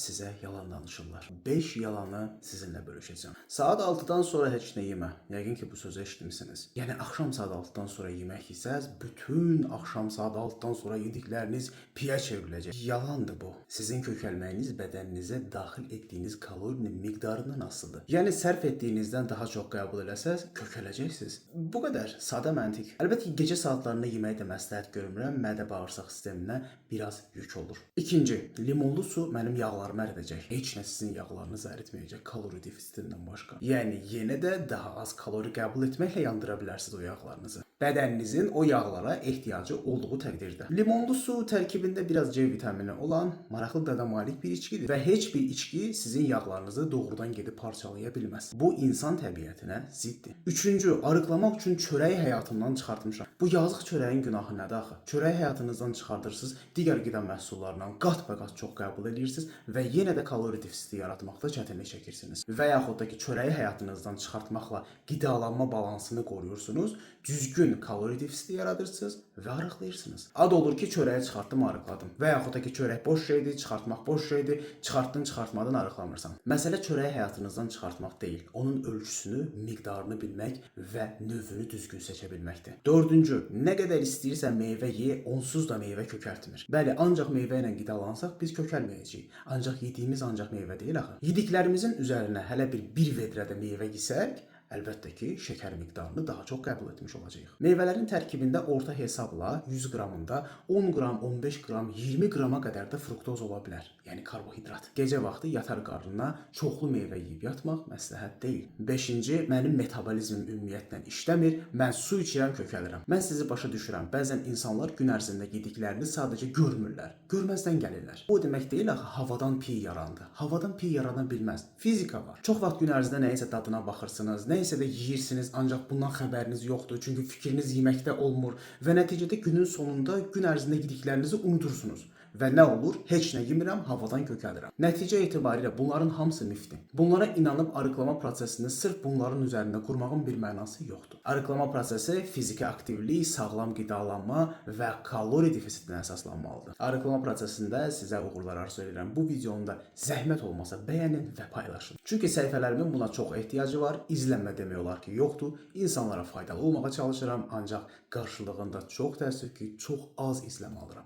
sizə yalan danışırlar. 5 yalanı sizinlə bölüşəcəm. Saat 6-dan sonra heç nə yemə. Yəqin ki, bu sözü eşitmisiniz. Yəni axşam saat 6-dan sonra yemək yesəz, bütün axşam saat 6-dan sonra yedikləriniz piyə çevriləcək. Yalandır bu. Sizin kökəlməyiniz bədəninizə daxil etdiyiniz kalorinin miqdarından asılıdır. Yəni sərf etdiyinizdən daha çox qəbul eləsəz, kökələcəksiniz. Bu qədər sadə məntiq. Əlbəttə ki, gecə saatlarında yeməyi də məsləhət görmürəm. Mədə bağırsaq sisteminə biraz yük olur. İkinci, limonlu su mənim yağlarımı əridəcək. Heç nə sizin yağlarınızı əritməyəcək kalori defisitindən başqa. Yəni yenə də daha az kalori qəbul etməklə yandıra bilərsiniz o yağlarınızı. Bədəninizin o yağlara ehtiyacı olduğu təqdirdə. Limonlu su tərkibində biraz C vitamini olan maraqlı dada malik bir içkidir və heç bir içki sizin yağlarınızı doğrudan gedib parçalaya bilməz. Bu insan təbiətinə ziddir. Üçüncü, arıqlamaq üçün çörəyi həyatımdan çıxartmışam. Bu yazıq çörəyin günahı nədir axı? Çörəyi həyatınızdan çıxardırsınız, digər qida məhsullarından qat-baqat çox qəbul edirsiniz və yenə də kalori defisiti yaratmaqda çətinlik çəkirsiniz. Və yaxud da ki, çörəyi həyatınızdan çıxartmaqla qidalanma balansını qoruyursunuz, düzgün kalori defisiti yaradırsınız və arıqlayırsınız. Ad olur ki, çörəyi çıxartdım, arıqladım. Və yaxud da ki, çörək boş şeydir, çıxartmaq boş şeydir, çıxartdın, çıxartmadın, arıqlamırsan. Məsələ çörəyi həyatınızdan çıxartmaq deyil, onun ölçüsünü, miqdarını bilmək və növünü düzgün seçə bilməkdir. Dördüncü, nə qədər istəyirsən meyvə ye, onsuz da meyvə kökəltmir. Bəli, ancaq meyvə ilə qidalansaq biz kökəlməyəcəyik. Ancaq yediyimiz ancaq meyvə deyil axı. Yediklərimizin üzərinə hələ bir vedrə də meyvə yesək, əlbəttə ki, şəkər miqdarını daha çox qəbul etmiş olacağıq. Meyvələrin tərkibində orta hesabla 100 qramında 10 qram, 15 qram, 20 qrama qədər də fruktoz ola bilər. Yəni karbohidrat. Gecə vaxtı yatar qarnına çoxlu meyvə yeyib yatmaq məsləhət deyil. 5-ci, mənim metabolizmim ümumiyyətlə işləmir. Mən su içirəm, kökəlirəm. Mən sizi başa düşürəm. Bəzən insanlar gün ərzində yediklərini sadəcə görmürlər. Görməzdən gəlirlər. Bu demək deyil axı havadan piy yarandı. Havadan piy yarana bilməz. Fizika var. Çox vaxt gün ərzində nəyisə dadına baxırsınız, nəyisə də yeyirsiniz, ancaq bundan xəbəriniz yoxdur. Çünki fikriniz yeməkdə olmur və nəticədə günün sonunda gün ərzində yediklərinizi unutursunuz. Və nə olur? Heç nə yemirəm, havadan kökəlirəm. Nəticə etibarilə bunların hamısı mifdir. Bunlara inanıb arıqlama prosesini sırf bunların üzərində qurmağın bir mənası yoxdur. Arıqlama prosesi fiziki aktivlik, sağlam qidalanma və kalori defisitinə əsaslanmalıdır. Arıqlama prosesində sizə uğurlar arzu edirəm. Bu videonu da zəhmət olmasa bəyənin və paylaşın. Çünki səhifələrimin buna çox ehtiyacı var. İzlənmə demək olar ki, yoxdur. İnsanlara faydalı olmağa çalışıram, ancaq qarşılığında çox təəssüf ki, çox az izlənmə alıram.